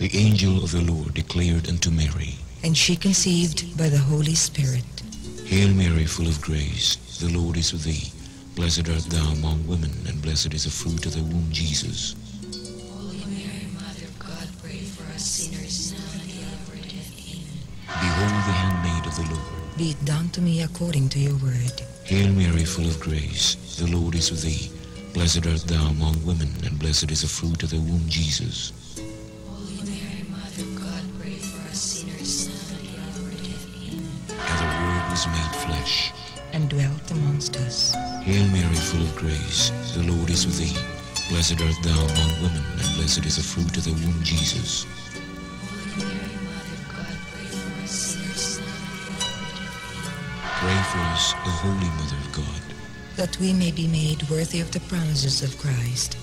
The angel of the Lord declared unto Mary, and she conceived by the Holy Spirit. Hail Mary, full of grace, the Lord is with thee. Blessed art thou among women, and blessed is the fruit of thy womb, Jesus. Holy Mary, Mother of God, pray for us sinners, now and at the hour of our death. Amen. Behold the handmaid of the Lord. Be it done to me according to your word. Hail Mary, full of grace, the Lord is with thee. Blessed art thou among women, and blessed is the fruit of thy womb, Jesus. Holy Mary, Mother of God, pray for us sinners, now and at the hour of our death. Amen. And the Word was made flesh and dwelt amongst us. Hail Mary, full of grace, the Lord is with thee. Blessed art thou among women, and blessed is the fruit of thy womb, Jesus. Holy Mary, Mother of God, pray for us sinners, now and at the hour of our death. Amen. Pray for us, O Holy Mother of God, that we may be made worthy of the promises of Christ.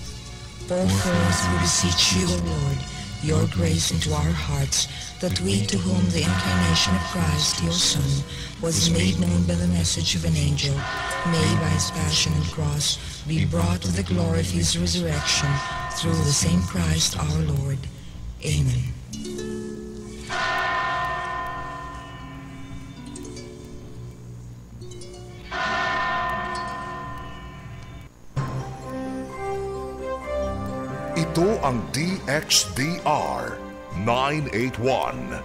Pour forth, we beseech you, O Lord, your grace into our hearts, that we to whom the incarnation of Christ, your Son, was made known by the message of an angel, may by his passion and cross be brought to the glory of his resurrection, through the same Christ our Lord. Amen. Ito ang DXDR 981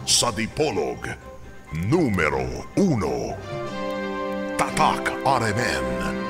sa Dipolog, numero 1. Tatak RMN.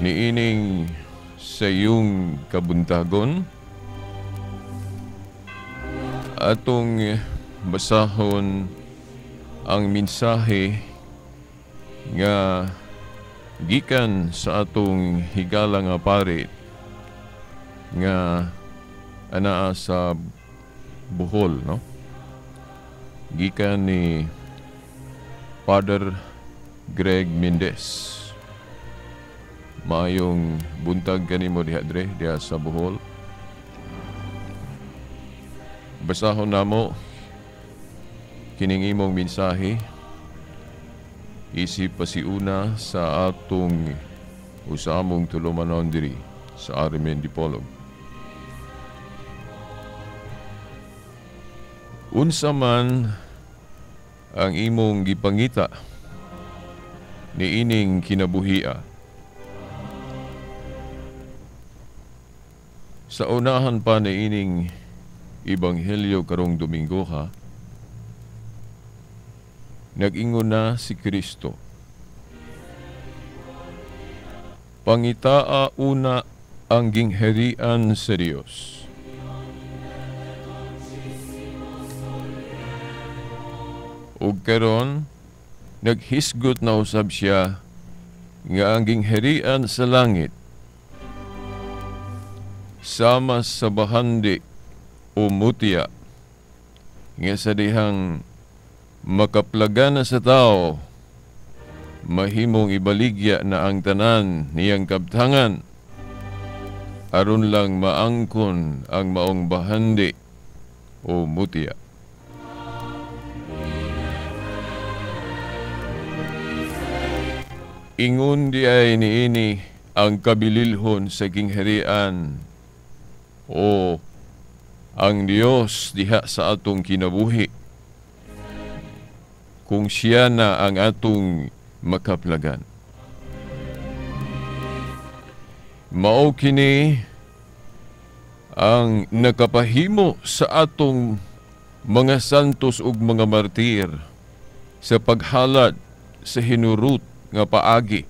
Niining sa iyong kabuntagon, atong basahon ang mensahe nga gikan sa atong higala nga pari nga anaa sa Bohol, no? Gikan ni Father Greg Mendez. Maayong buntag kanimo diha dre, diha sa Bohol. Basahon namo kining imong mensahe isip pasiuna sa atong o sa among tulumanon diri sa RMN Dipolog. Unsa man ang imong gipangita niining kinabuhia, sa unahan pa niining Ebanghelyo karong Domingo ha, nag-ingon na si Kristo, pangitaa una ang gingharian sa Dios. Ug karon naghisgot na usab siya nga ang gingharian sa langit sama sa bahandi o mutya nga sa dihang makaplaga na sa tao, mahimong ibaligya na ang tanan niyang kabtangan, aron lang maangkon ang maong bahandi o mutya. Ingon di ay niini ang kabililhon sa gingharian o ang Dios diha sa atong kinabuhi, kung siya na ang atong makaplagan. Mao kini ang nakapahimo sa atong mga santos ug mga martir sa paghalad sa hinurot nga paagi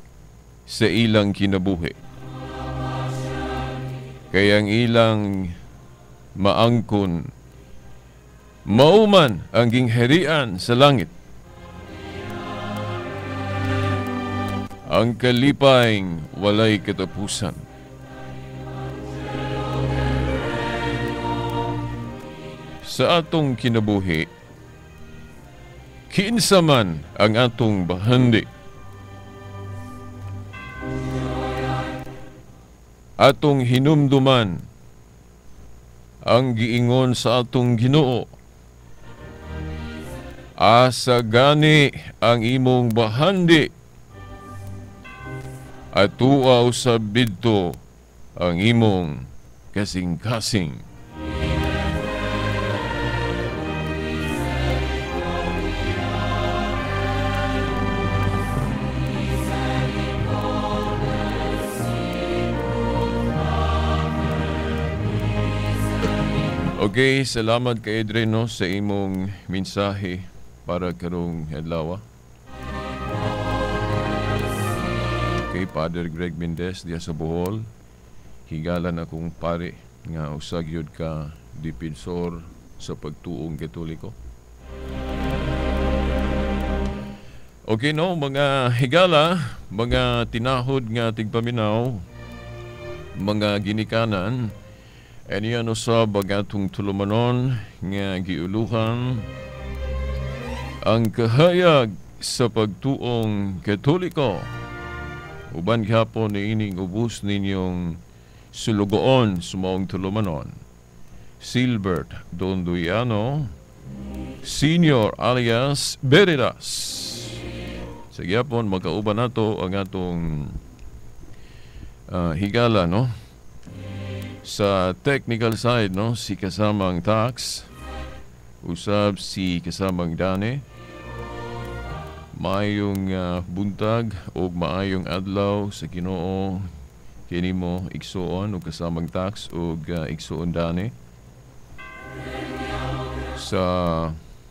sa ilang kinabuhi. Kaya ang ilang maangkon, mauman ang gingharian sa langit, ang kalipay walay katapusan. Sa atong kinabuhi, kinsa man ang atong bahandi, atong hinumduman ang giingon sa atong Ginoo, asa gani ang imong bahandi, atuaw sa bidto ang imong kasing-kasing. Okay, salamat kay Adreno sa imong mensahe para karong adlaw. Okay, Father Greg Mendez diha sa Bohol, higalan akong pare nga usa gyud ka depensor sa pagtuong Katoliko. Okay no, mga higala, mga tinahod nga tigpaminaw, mga ginikanan, aniyan usab ang atong tulumanon nga giuluhan ang kahayag sa pagtuong Katoliko. Uban gihapon niining ubos ninyong sulugoon sa maong tulumanon, Silbert Donduiano Senior alias Veritas. Sa gihapon magkauban nato ang atong higala, no? Sa technical side, no, si kasamang Tax, usab si kasamang Dane. Maayong buntag og maayong adlaw sa Ginoo kinimo igsuon og kasamang Tax og igsuon Dane. Sa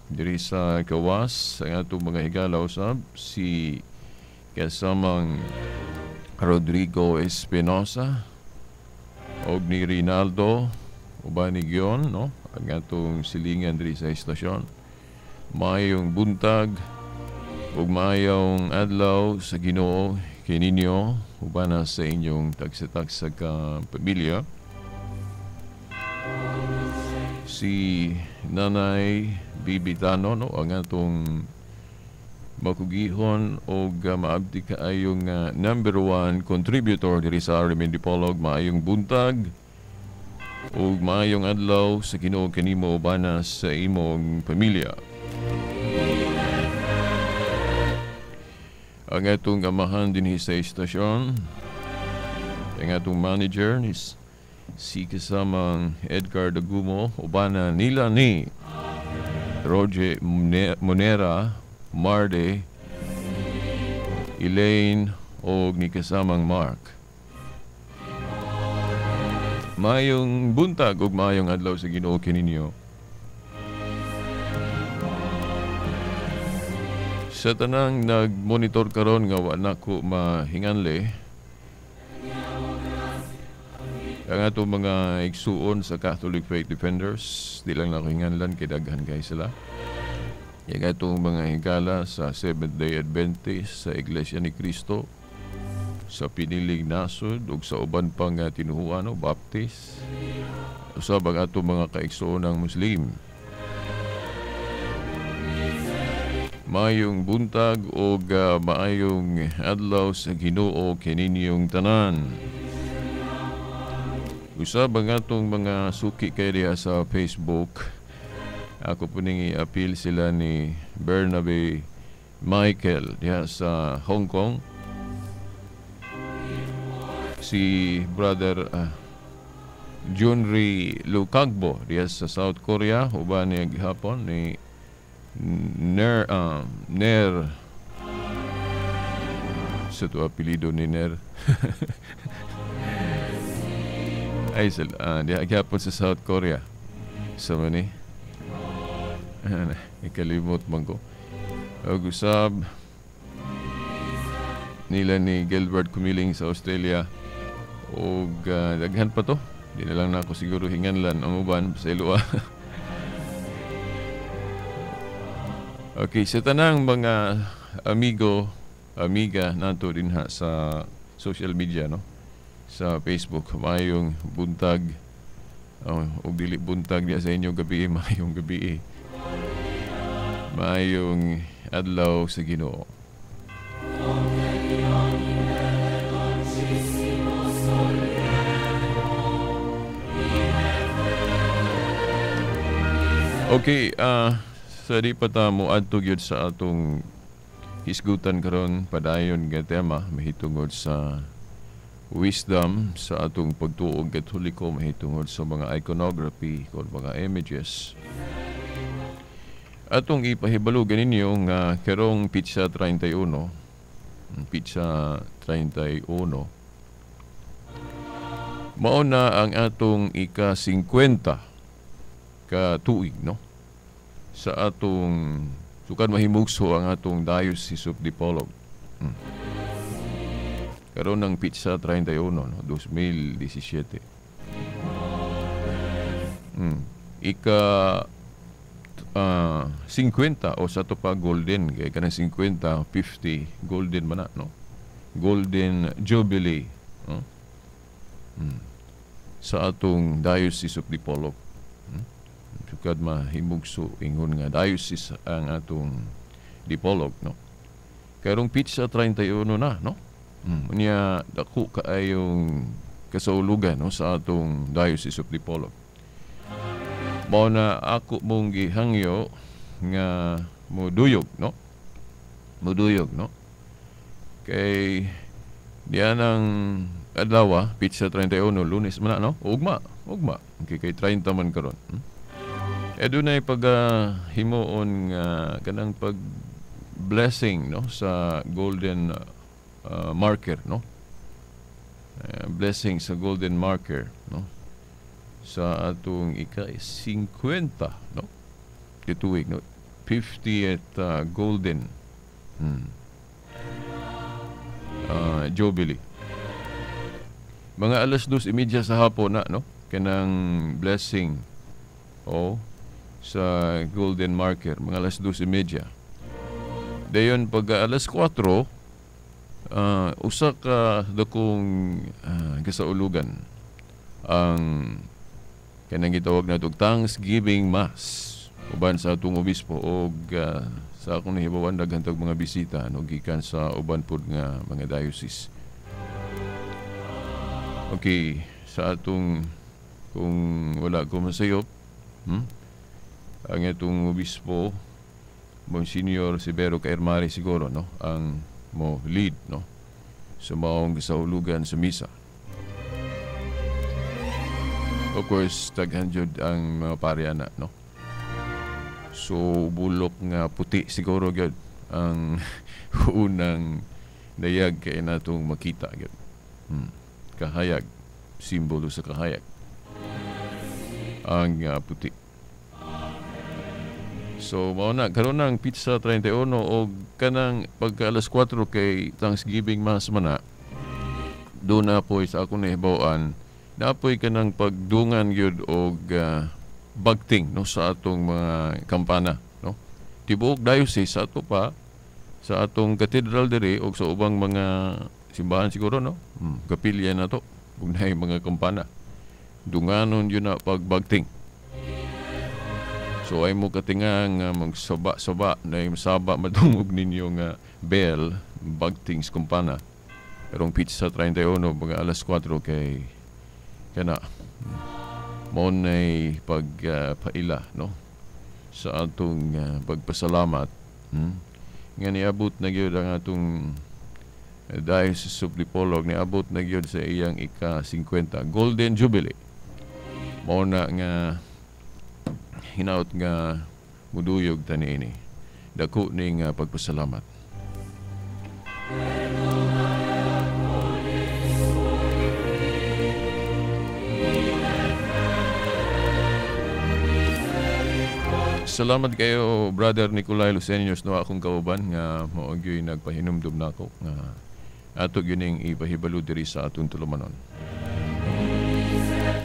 diri sa gawas ang atong mga higala usab si kasamang Rodrigo Espinosa og ni Rinaldo uban ni Gion, no, ang atong silingan diri sa istasyon. Maayong buntag ug maayong adlaw sa Ginoo kininyo uban na sa inyong tagsa-tagsa ka pamilya. Si Nanay Bibitano, no, ang atong makugihon og maabdi kaayong number 1 contributor diri sa RMN Dipolog. Maayong buntag ug maayong adlaw sa Ginoo kanimo uban na sa imong pamilya. Ang atong amahan dinhi sa istasyon, ang atong manager ni si kasamang Edgar Dagumo, uban na nila ni Roger Monera, Marde, Elaine o ni kasamang Mark. Mayong buntag ug mayong adlaw sa Ginoo kininyo. Sa tanang nagmonitor karon nga wa nako mahinganle ang atong mga igsuon sa Catholic Faith Defenders, di lang nako hinganlan kay daghan kay sila. Yang atong mga higala sa Seventh-day Adventist, sa Iglesia ni Cristo, sa Piniling Nasod ug sa uban pang tinuhuan, no, Baptist, usab ang atong mga kaigsuon ng Muslim. Maayong buntag og maayong adlaw sa Ginoo kaninyong tanan. Usab ang atong mga suki kay diha sa Facebook. Ako po ning i-appeal sila ni Bernabe Michael diha sa Hong Kong. Si Brother Junri Lucagbo diha sa South Korea, uban niya gihapon ni Ner Ner sa to apelyido ni Ner. Ay sila diha gihapon sa South Korea. Sa man ni ikalimot man ko. Og usab nila ni Gilbert Kumiling sa Australia og daghan pa to. Di na lang nako siguro hinganlan ang uban sa iluwa. Okay, sa tanang mga amigo, amiga nato dinha sa social media, no, sa Facebook, maayong buntag og dili buntag diha sa inyong gabi, maayong gabi. Maayong adlaw sa Ginoo. Okay, sa di pa ta moadto gyud sa atong hisgutan karon padayon nga tema mahitungod sa wisdom sa atong pagtuo Katoliko, mahitungod sa mga iconography kon mga images. Atong ipahibalo ganinyo nga karong pitsa 31, pitsa 31, mao na ang atong ika-50 ka tuig, no, sa atong sukad mahimugso ang atong Diocese of Dipolog. Karon ng pitsa 31, no, 2017. Ika 50 o sa to pa golden kay kanang 50 50 golden man na, no, golden jubilee, no? Sa atong Diocese of Dipolog. Sukad mahimugso ingon nga diocese ang atong Dipolog, no. Karong pitsa 31 na, no. Unya dako kaayong kasaulugan, no, sa atong Diocese of Dipolog. Mao na ako mong gihangyo nga moduyog, no. Moduyog, no. Kay diyan ang adlaw, pitsa 31, Lunes man na, no. Ugma, ugma. Okay, kay 30 man karon. E dunay pag himuon nga kanang pag blessing, no, sa golden marker, no. Blessing sa golden marker, no, sa atong ika-50, no, kituig, no, 50th golden jubilee. Mga alas 2:30 sa hapon na, no? Kanang blessing o sa golden marker, mga alas 2:30. Dayon pag alas 4, usa ka dakong kasaulugan ang kanang gitawag nato Thanksgiving Mass uban sa atong obispo og sa akong nahibawan daghan tag mga bisita, no, gikan sa uban pud nga mga diocese. Okay, sa atong kung wala ko masayop, ang atong obispo Monsignor Severo Caermari siguro, no, ang mo lead, no, sa maong kasaulugan sa misa. Of course, daghan jud ang mga pariana, no. So bulok nga puti siguro gyud ang unang dayag kay natong makita gyud. Kahayag, simbolo sa kahayag ang puti. So mao na karon ang pizza 31 og kanang pagka alas 4 kay Thanksgiving Mass man na. Do na po sa akong nahibaw-an, napoy kanang pagdungan gyud og bagting, no, sa atong mga kampana, no. Tibuok diocese sa ato pa sa atong cathedral diri og sa ubang mga simbahan siguro, no. Kapilya na to ug naay mga kampana. Dunganon yun na pagbagting. So ay mo katinga nga magsaba-saba na yung saba madungog ninyo nga bell bagting sa kampana. Karong pizza 31 mga alas 4 kay kana mao nay pagpaila, no, sa atong pagpasalamat, nga niabot na gyud ang atong Diocese of Dipolog, niabot na gyud sa iyang ika-50 Golden Jubilee. Mao na nga hinaut nga muduyog ta niini. Dako ning pagpasalamat. Salamat kayo, Brother Nicolay Lucenius, no, akong kauban nga mao gyud nagpahinumdum nako nga ato gyud ning ipahibalo diri sa atong tulumanon.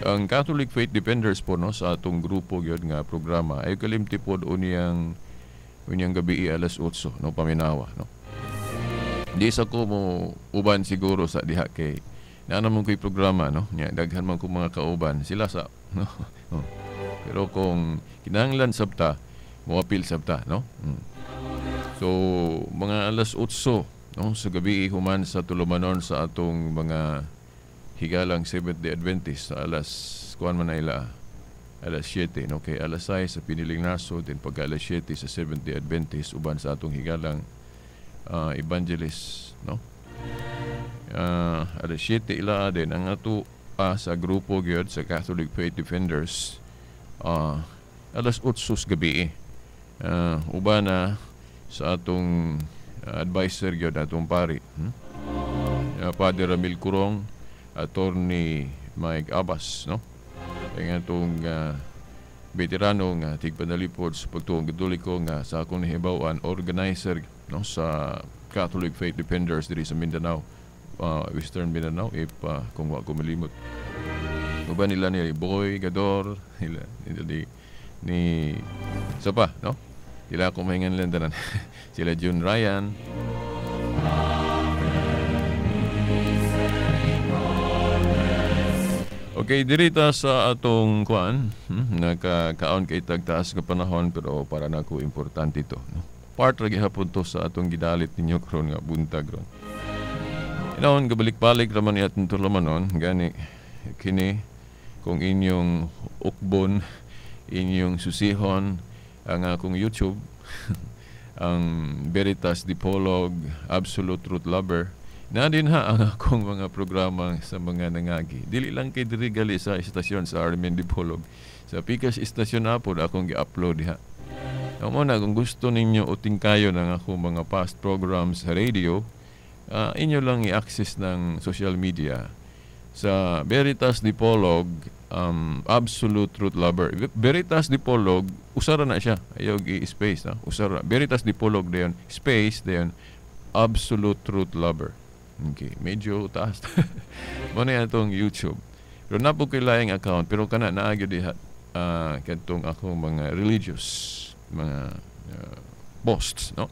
Ang Catholic Faith Defenders po, no, sa atong grupo gyud nga programa ay kalimti pod unyang gabi alas 8, no, paminawa, no. Di sa ko mo uban siguro sa diha kay naa naman ko'y programa, no, nya daghan man ko mga kauban sila sa, no. Pero kung kinahanglan sabta, moapil sabta, no. So mga alas 8, no, sa gabi human sa tulumanon sa atong mga higalang Seventh Day Adventist sa alas kuan man na ila alas 7, no, kay alas 6 sa Piniling Nasod, din pagka alas 7 sa Seventh Day Adventist uban sa atong higalang evangelist, no. Alas 7 ila din ang ato sa grupo gyud sa Catholic Faith Defenders alas 8 sa gabi. Uban na sa atong advisor gyud atong pari, Father Ramil Curong, Attorney Mike Abbas, no. Ang atong veterano nga tigpanalipod sa pagtuong Katoliko nga sa akong nahibaw-an organizer, no, sa Catholic Faith Defenders diri sa Mindanao, Western Mindanao, if kung wa ko malimot. Uban nila ni Boy Gador, nila ni sa pa, no? Sila akong mahingan lang tanan. Sila June Ryan. Okay, dirita sa atong kuan, nakakaon kay tagtaas nga panahon pero para nako importante ito, no? Part ra gihapon to sa atong gidalit ninyo karon nga buntag ron. Inaon gabalik-balik ra man atong tulumanon, gani kini kung inyong ukbon, inyong susihon ang akong YouTube, ang Veritas Dipolog, Absolute Truth Lover. Na din ha ang akong mga programa sa mga nangagi. Dili lang kay diri gali sa istasyon sa Armin Dipolog. Sa Pikas istasyon na po akong gi-upload diha. Amo na kung gusto ninyo uting kayo ng akong mga past programs sa radio, inyo lang i-access ng social media sa Veritas Dipolog, Absolute Truth Lover. Veritas Dipolog, usara na siya. Ayaw i-space na. Usara. Veritas Dipolog dayon, space dayon, Absolute Truth Lover. Okay, medyo taas. Mo na atong YouTube. Pero napo ko'y laing account pero kana naa gyud diha kadtong akong mga religious mga posts, no?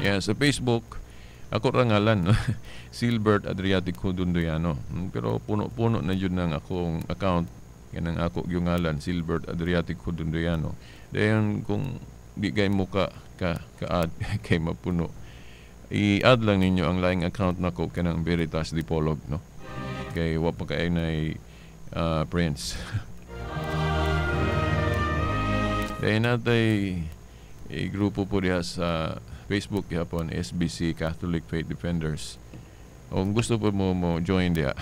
Yeah, sa Facebook ako ra ngalan, no? Silbert Adriatico Dondoyano. Pero puno-puno na jud nang akong account kanang ako gyud ngalan Silbert Adriatico Dondoyano. Dayon kung di kay mo ka ka-add kay mapuno, i-add lang ninyo ang laing account nako kanang Veritas Dipolog, no? Kay wa pa kay nay friends. Dayon natay grupo po diha sa Facebook gihapon, SBC Catholic Faith Defenders. O kung gusto po mo join diha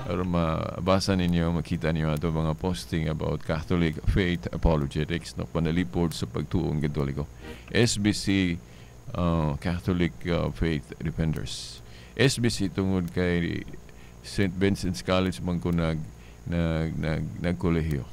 aron mabasa ninyo, makita ninyo ato mga posting about Catholic Faith Apologetics, no, panalipod sa pagtuong Katoliko. SBC Catholic Faith Defenders. SBC tungod kay St. Vincent's College man ko nagkolehiyo.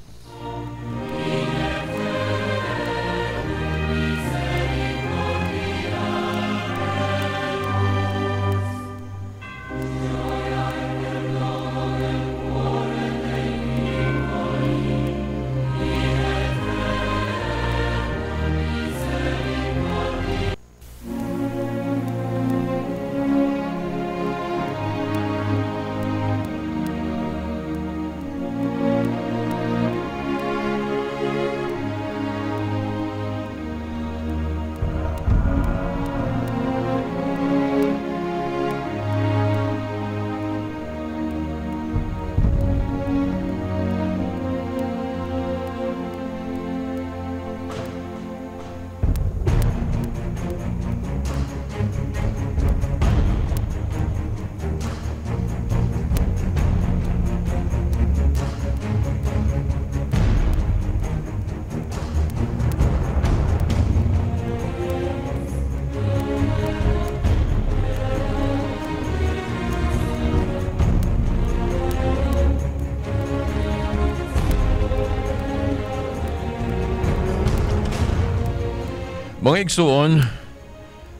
Mga igsuon,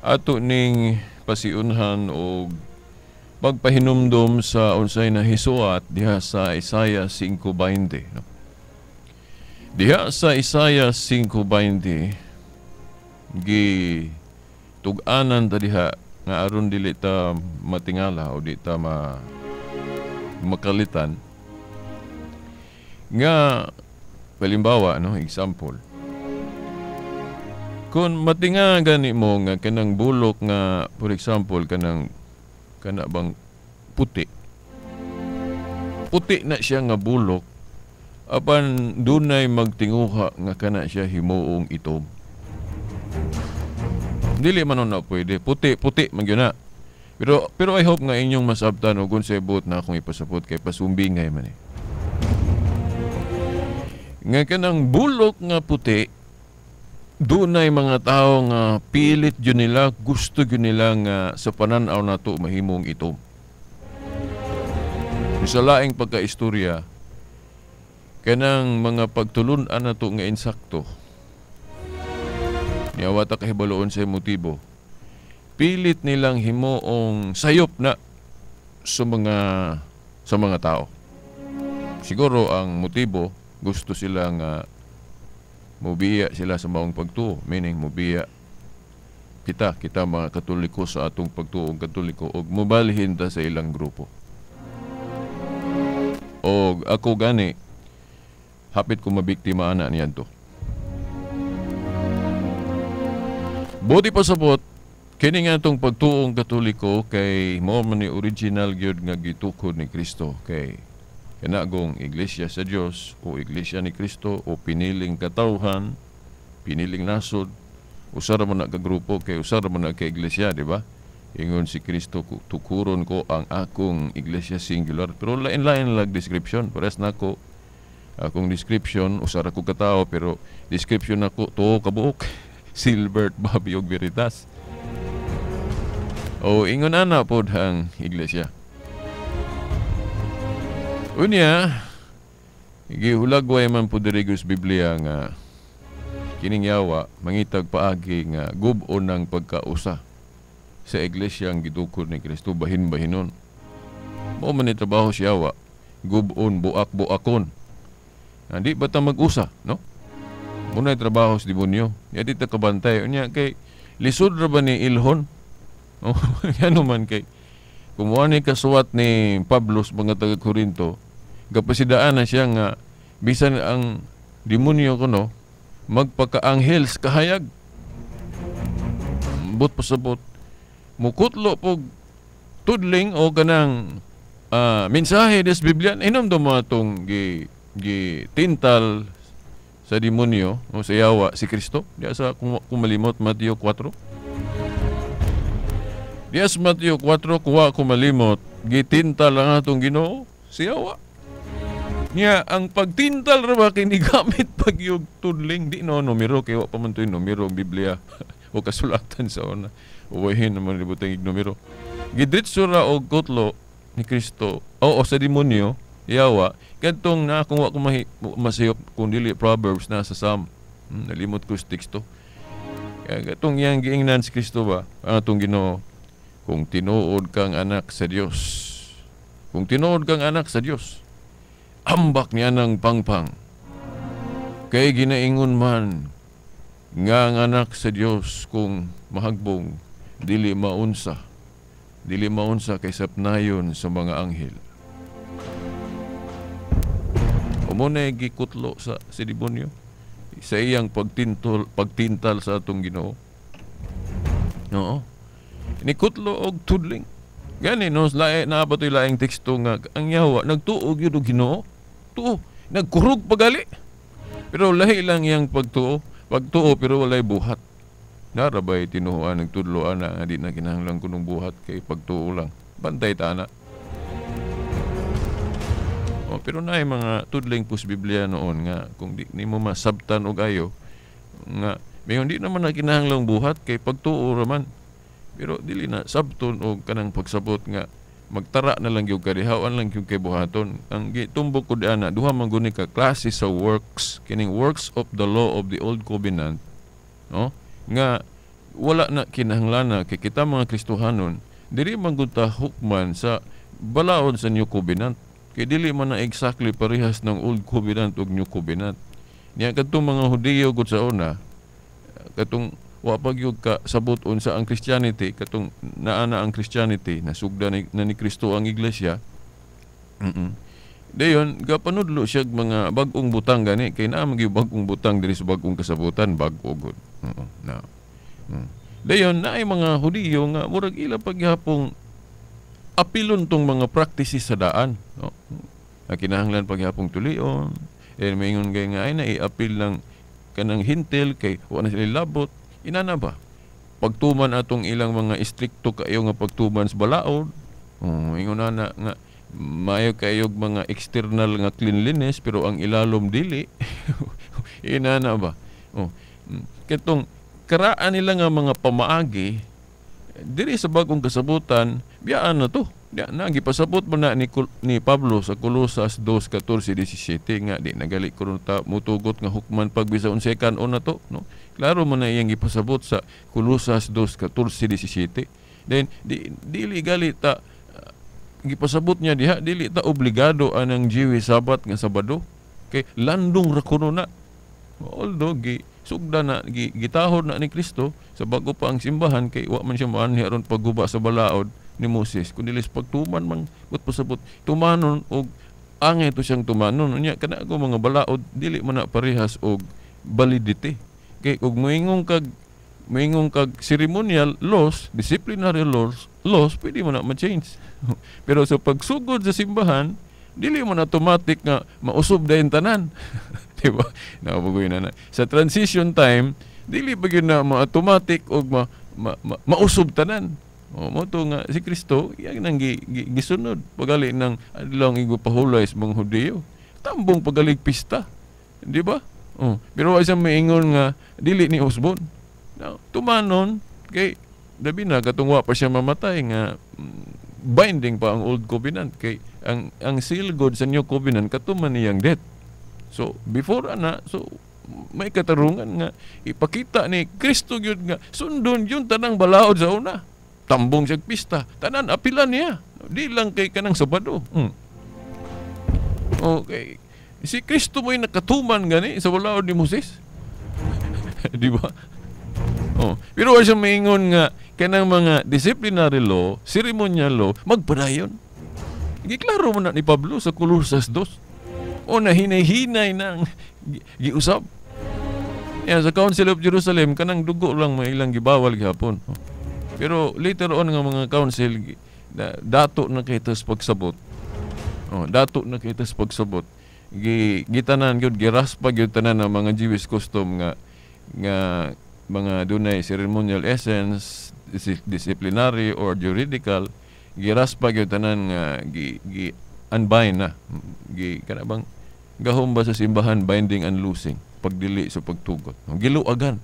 ato ning pasiunhan og pagpahinumdom sa unsay nahisuat diha sa Isaiah 5:20. No? Diha sa Isaiah 5:20 gi tug-anan ta diha nga aron dili ta matingala o di ta makalitan nga halimbawa, no, example, kung matinga gani mo nga kanang bulok nga, for example, kanang kana bang puti. Puti na siya nga bulok apan dunay magtinguha nga kana siya himuong itom. Dili man na pwede. Puti, puti man gyud na. Pero I hope nga inyong masabtan og unsay buot na akong ipasabot kay pasumbingay man eh. Nga kanang bulok nga puti, dunay mga tao nga pilit yun nila, gusto yun nila nga sa pananaw nato mahimong itom. Sa laing pagkaistorya, kanang mga pagtulun-an nato nga insakto, niawata kahibaloon sa motibo, pilit nilang himuong sayop na sa mga tao. Siguro ang motibo, gusto sila nga mubiya sila sa maong pagtuo, meaning mubiya kita mga Katoliko sa atong pagtuong Katoliko og mubalhin ta sa ilang grupo. Og ako gani hapit ko mabiktima ana niadto. Buti pasabot kini nga atong pagtuong Katoliko kay mao man ni original gyud nga gitukod ni Kristo kay kanagong Iglesia sa Dios o Iglesia ni Kristo o piniling katawhan, piniling nasod, usa ra man na ka grupo kay usa ra man na ka iglesia, di ba? Ingon si Kristo, tukuron ko ang akong iglesia singular. Pero lain-lain lag description. Pares nako akong description, usa ra ko katawo pero description nako tuo kabuok. Silbert Bobby og Veritas. O ingon ana pod ang iglesia. Unya, gihulagway man po diri sa Biblia nga kining yawa mangitag paagi nga gub-on ng pagkausa sa iglesia ang gitukod ni Kristo bahin-bahinon. Mao man ni trabaho siya wa gubon buak-buakon. Hindi ba ta mag-usa, no? Muna trabaho sa demonyo. Di ta kabantay. Unya kay lisod ra ba ni ilhon? Oh, ano man kay kumuha ni kasuwat ni Pablo sa mga taga Korinto, kapasidaan na siya nga bisan ang demonyo kuno magpakaanghel sa kahayag. But pasabot mukutlo pog tudling o kanang mensahe des Biblia inom do mo atong gi gi tintal sa demonyo o sa yawa si Kristo diya sa kung malimot Mateo 4. Diya sa Mateo 4 kuwa kung malimot gitintal ang atong Ginoo si yawa. Niya ang pagtintal ra ba kini gamit pag yung tudling di no numero kay wa pa man to'y numero ang Biblia o kasulatan sa una. Uwahin naman libutang numero. Gidritso ra og kutlo ni Kristo o sa demonyo yawa kadtong na kung wa ko masayop kung dili Proverbs na sa Psalm. Nalimot ko sa teksto. Kaya katong iyang giingnan si Kristo ba ang atong Ginoo, kung tinuod kang anak sa Dios, kung tinuod kang anak sa Dios, ambak niya ng pangpang. Kay ginaingon man nga ang anak sa Dios kung mahagbong dili maunsa kay sapnayon sa mga anghel. Umunay gikutlo sa si demonyo sa iyang pagtintal sa atong Ginoo. Oo. Nikutlo og tudling. Gani no, lae na ba to'y laing teksto nga ang yawa nagtuo gyud og Ginoo. Tuo, nagkurog pagali. Pero lahi lang iyang pagtuo pero walay buhat. Narabay tinuoan nagtudlo ana nga di na kinahanglan kunong buhat kay pagtuo lang. Bantay ta ana. Oh, pero naay mga tudling pus Biblia noon nga kung di nimo masabtan og ayo nga mayon di naman na kinahanglang buhat kay pagtuo ra man. Pero dili na sabton og kanang pagsabot nga magtara na lang gyud ka dihawan lang gyud kay buhaton. Ang gitumbok ko diana duha man guni ka klase sa works, kining works of the law of the old covenant, no? Nga wala na kinahanglan kay kita mga Kristohanon dili man gud ta hukman sa balaod sa new covenant. Kay dili man na exactly parehas ng old covenant ug new covenant. Niya kadtong mga Hudiyo gud sa una katong wa pa gyud ka sabot unsa ang Christianity, katong naa na ang Christianity, nasugda na ni Kristo ang iglesia. Dayon gapanudlo siya mga bag-ong butang gani kay naa man gyud bag-ong butang diri sa bag-ong kasabutan, bag-o gud. Oo, na. Dayon naay mga Hudiyo nga murag ila paghapong apilon tong mga practices sa daan, no? Na kinahanglan paghapong tulion, eh maingon kay nga ay na iapil lang kanang hintil kay wa na sila labot. Inana ba? Pagtuman atong ilang mga istrikto kayo nga pagtuman sa balaod. Ingon na nga maayo kayog mga external nga cleanliness pero ang ilalom dili. Inana ba? Oh. Katong karaan nila nga mga pamaagi diri sa bagong kasabutan, biyaan na to. Diya na gipasabot mo na ni Pablo sa Colosas 2:14-17 nga di nagali kuno ta mutugot nga hukman pagbisa unsay kan-on na to, no? Klaro man na iyang gipasabot sa Colosas 2:14-17. Then dili gali ta gipasabot niya diha dili ta obligado anang Jewish Sabat nga Sabado kay landong ra kuno na. Although gi sugda na gitahod na ni Kristo sa bago pa ang simbahan kay wa man siya maanhi aron pagguba sa balaod ni Moses kun dili sa pagtuman man but pasabot tumanon og angay to siyang tumanon. Unya kana ako mga balaod dili man na parehas og validity kay og moingong kag ceremonial laws, disciplinary laws pwede man na ma-change. Pero sa pagsugod sa simbahan dili man automatic nga mausog dayon tanan. Di ba? Nabugoy na. Sa transition time dili pa gyud na ma-automatic og mausog tanan. O mo to nga si Kristo iyang nang gisunod pagali ng adlaw igpahulay sa mga Hudiyo. Tambong pagalig pista. Di ba? Oh, pero wa siya maingon nga dili ni usbon. Now, tumanon kay labi na katong wa pa siya mamatay nga binding pa ang old covenant kay ang seal god sa new covenant katuman niyang death. So before ana, so may katarungan nga ipakita ni Kristo gyud nga sundon yung tanang balaod sa una. Tambong siya pista, tanan apilan niya. Di lang kay kanang Sabado. Okay. Si Kristo mo'y nakatuman gani sa balaod ni Moses. Di ba? Oh. Pero wa siya maingon nga kanang mga disciplinary law, ceremonial law, magpadayon. Giklaro man na ni Pablo sa Colosas 2. O na hinay-hinay nang giusab. Yan, sa Council of Jerusalem, kanang dugo lang may ilang gibawal gihapon. Pero later on nga mga council, dato na kay tas pagsabot. Oh, dato na kay tas pagsabot. Gitanan gyud, giraspa gyud tanan ang mga Jewish custom nga mga dunay ceremonial essence, disciplinary or juridical, giraspa gyud tanan nga gi unbind na. Gi kana bang gahom ba sa simbahan, binding and loosing, pagdili sa pagtugot. Giluagan.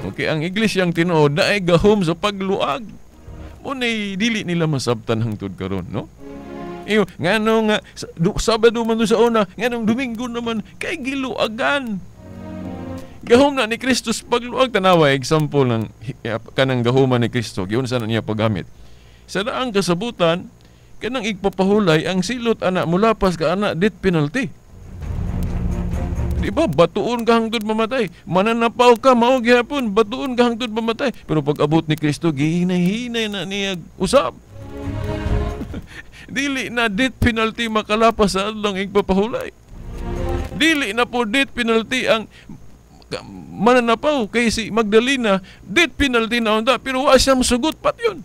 Okay, ang iglesyang tinuod na ay gahom sa pagluag. Muna'y dili nila masabtan hangtod karon, no? Iyo, ngano nga Sabado man do sa una, nganong Domingo naman kay giluagan. Gahom na ni Kristo sa pagluag. Tanawa example ng kanang gahuman ni Kristo, giunsa na niya paggamit. Sa daang kasabutan, kanang igpapahulay ang silot ana mulapas ka ana death penalty. Di ba? Batuon ka hangtod mamatay. Mananapaw ka, mao gihapon, batuon ka hangtod mamatay. Pero pag abot ni Kristo, gihinay-hinay na niya usab. Dili na death penalty makalapas sa adlong igpapahulay. Dili na po death penalty ang mananapaw kay si Magdalena, death penalty na unta, pero wa siya mosugot pat yun.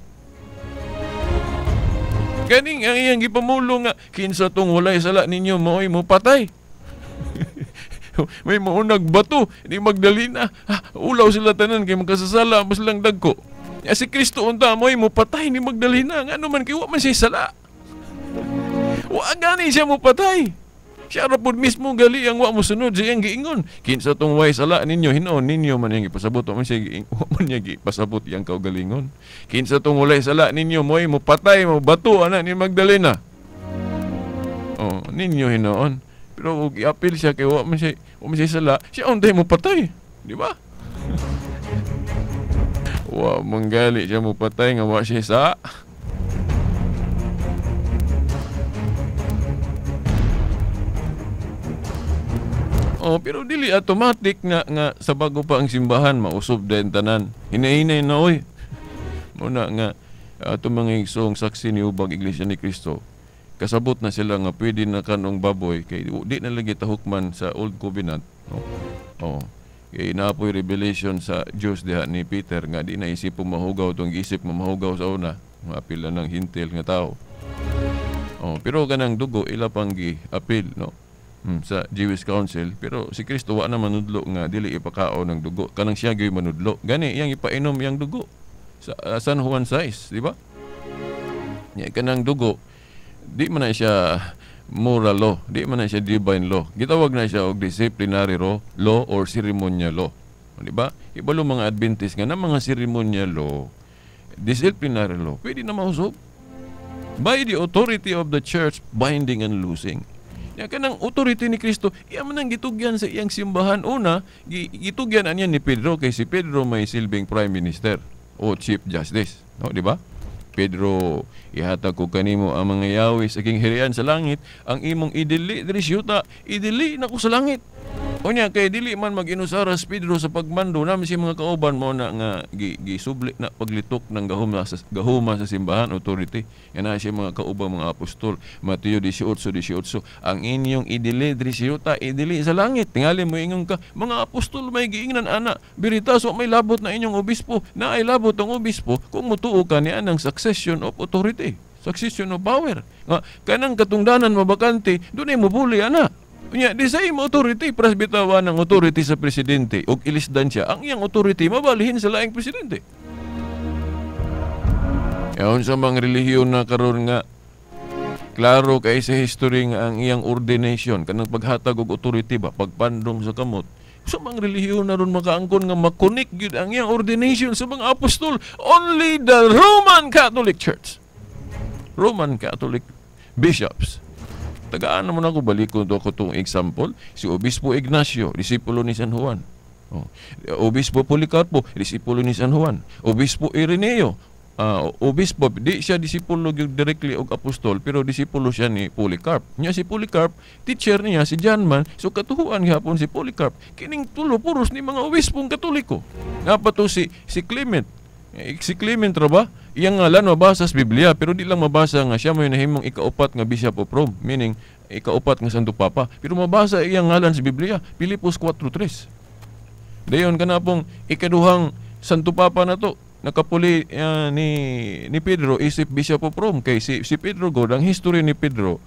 Ganing ang iyang gipamulo nga kinsa tong walay sala ninyo maoy mo patay. May maunag bato ni Magdalena, ulaw sila tanan kay magkasasala mo silang dagko. Ya si Kristo unta moy mo patay ni Magdalena, ngano man kay wa man siya sala. Wa gani siya mo patay. Siya ra pud mismo gali ang wa mo sunod sa iyang giingon. Kinsa tong way sala ninyo, hinuon ninyo man iyang gipasabot, wa man siya wa man niya gipasabot iyang kaugalingon. Kinsa tong walay sala ninyo moy mo patay mo bato ana ni Magdalena. Oh, ninyo hinuon. Pero og iapil siya kay wa man siya sala, siya untay mo patay, di ba? Wa manggali siya mo patay nga wa siya sa. Oh, pero dili automatic nga sa bago pa ang simbahan mausob din tanan. Hinay-hinay na oy. Muna nga ato mga igsoong saksi ni ubang Iglesia ni Kristo. Kasabot na sila nga pwede na kanong baboy kay di na lagi tahukman sa Old Covenant, no? Oh. Kay naapoy revelation sa Dios diha ni Peter nga di na isip mahugaw tong isip mahugaw sa una, maapil na ng hintil nga tao. Oh, pero kanang dugo ila pang gi-apil, no? Sa Jewish Council, pero si Kristo wa na manudlo nga dili ipakaon ng dugo, kanang siya gyud manudlo. Gani iyang ipainom iyang dugo sa San Juan 6, di ba? Nya kanang dugo di man na siya moral law, di man na siya divine law. Gitawag na siya og disciplinary law or ceremonial law. Di ba? Ibalo mga Adventist nga na mga ceremonial law, disciplinary law, pwede na mausog by the authority of the church, binding and loosing. Ya kanang authority ni Kristo, iya man ang gitugyan sa iyang simbahan. Una, gitugyan aniya ni Pedro kay si Pedro may silbing prime minister o chief justice, no, di ba? Pedro, ihatag ko kanimo ang mga yawis aking hirian sa langit, ang imong idili diri siyuta, idili nako sa langit. Unya kay dili man mag-inusaras Pedro sa pagmando namin si mga kauban mo na nga gisubli na paglitok ng gahuma sa simbahan authority. Yan na siya mga kauban mga apostol. Mateo 18:18, ang inyong idili diri siyuta, idili sa langit. Tingali mo ingon ka, mga apostol may giingnan ana, biritas wa may labot na inyong obispo, na ay labot ang obispo kung mutuo ka niya ng succession of authority, succession of power. Nga kanang katungdanan mabakante, dunay mobuli ana. Unya, di sa imo authority, presbitawan ang authority sa presidente og ilisdan siya, ang iyang authority mabalihin sa laing presidente. Yaon sa mga relihiyon na karon nga klaro kay sa history nga ang iyang ordination kanang paghatag og authority ba, pagpandong sa kamot. Sa mga relihiyon na ron makaangkon nga makonik gyud ang iyang ordination sa mga apostol, only the Roman Catholic Church, Roman Catholic bishops. Tagaan naman ako, balikon to ako itong example. Si Obispo Ignacio, disipulo ni San Juan. Oh. Obispo Policarpo, disipulo ni San Juan. Obispo Ireneo, obispo, di siya disipulo directly og apostol, pero disipulo siya ni Polycarp. Nya si Polycarp, teacher niya si John man, so katuhuan gihapon si Polycarp. Kining tulo puros ni mga obispong Katoliko. Nga pa to si Clement. Si Clement ra ba? Iyang ngalan mabasa sa Biblia, pero di lang mabasa nga siya may nahimong ikaupat nga Bishop of Rome, meaning ikaupat nga Santo Papa. Pero mabasa iyang ngalan sa Biblia, Pilipos 4:3. Dayon kana pong ikaduhang Santo Papa na to, nakapuli ni Pedro isip Bishop of Rome kay si Pedro god ang history ni Pedro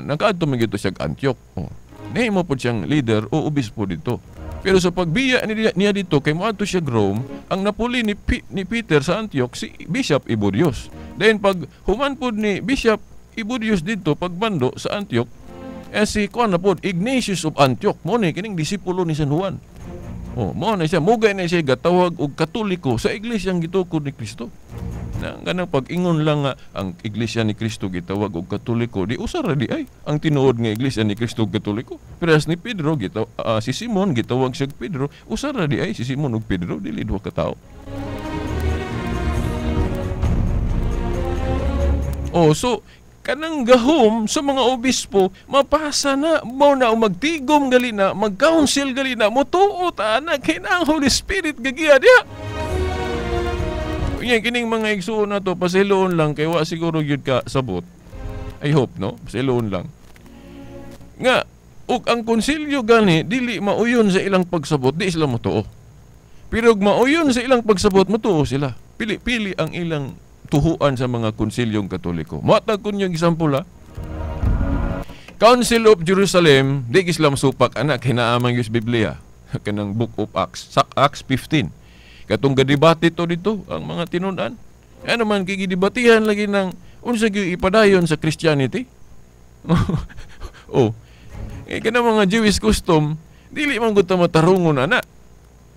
nakaadto man gyud siya Antioch. Oh. Nahimo pod siyang leader o obispo dito. Pero sa pagbiya niya dito kay moadto siya Rome, ang napuli ni Peter sa Antioch si Bishop Ibodius. Then pag human pod ni Bishop Ibodius dito pagbando sa Antioch, si kuan na pod Ignatius of Antioch, mo ni kining disipulo ni San Juan. Oh, mao na siya, mugay na siya gatawag og Katoliko sa iglesia ang gitukod ni Kristo. Na kanang pag-ingon lang nga ang iglesia ni Kristo gitawag og Katoliko, di usa ra di ay ang tinuod nga iglesia ni Kristo og Katoliko. Pero as ni Pedro si Simon gitawag siya Pedro, usa ra di ay si Simon ug Pedro, dili duha ka tawo. Oh, so kanang gahom sa mga obispo mapasa na, mao na magtigom gali na, mag-council gali na, motuo ta na kay na ang Holy Spirit gagiya diha. Unya kining mga igsuon na to, pasiloon lang kay wa siguro gyud ka sabot. I hope no, pasiloon lang. Nga ug ang konsilyo gani dili mauyon sa ilang pagsabot, di sila motuo. Pero ug mauyon sa ilang pagsabot, motuo sila. Pili-pili ang ilang tuhuan sa mga konsilyong Katoliko. Muatag ko niyang example ha. Council of Jerusalem, di Islam supak anak, hinaamang yung Biblia. Kanang Book of Acts, sa Acts 15. Katong gadebate to dito, ang mga tinunan. Ano man, kigidebatihan lagi ng unsa gyud ipadayon sa Christianity. Oh. Eh, kanang mga Jewish custom, dili man gud ta matarungon ana.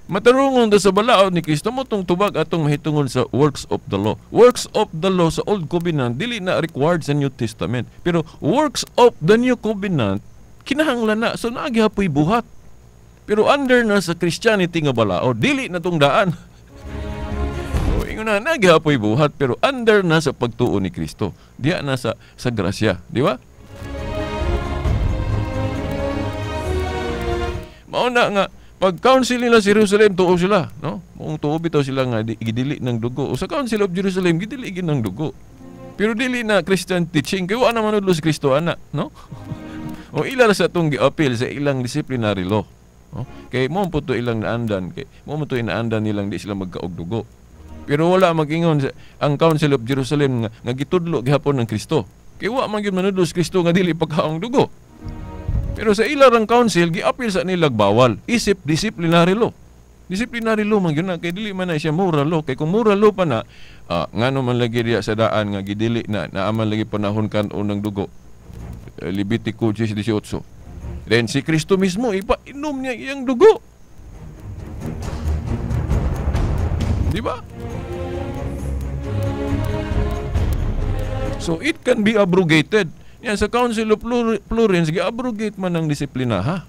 Matarungon ta sa balaod ni Kristo mo tong tubag atong mahitungod sa works of the law. Works of the law sa Old Covenant dili na required sa New Testament. Pero works of the New Covenant kinahanglan na, so naa gihapoy buhat. Pero under na sa Christianity nga balaod, dili na tong daan. So, ingon na naa gihapoy buhat pero under na sa pagtuo ni Kristo. Diya na sa grasya, di ba? Mao na nga pag council nila sa Jerusalem, tuo sila, no? Mong tuo bitaw sila nga gidili ng dugo. O sa Council of Jerusalem, gidili gid ng dugo. Pero dili na Christian teaching kay wa na manudlo si Kristo ana, no? O ila ra sa atong gi-appeal sa ilang disciplinary law, no? Kay mo po to ilang naandan, kay mo to inaandan nilang di sila magkaog dugo. Pero wala magingon ang Council of Jerusalem nga gitudlo gihapon ng Kristo. Kay wa man gyud manudlo si Kristo nga dili pagkaong dugo. Pero sa ilarang council, gi-appeal sa nilag bawal. Isip disciplinary law. Disciplinary law man gyud na kay dili man na siya moral law. Kay kung moral law pa na, ngano man lagi diya sa daan nga gidili na naaman lagi panahon kan-on ng dugo. Levitico 18. Then si Kristo mismo ipainom niya iyang dugo. Di ba? So it can be abrogated. Yan, sa Council of Florence, gi-abrogate man ang disiplina, ha?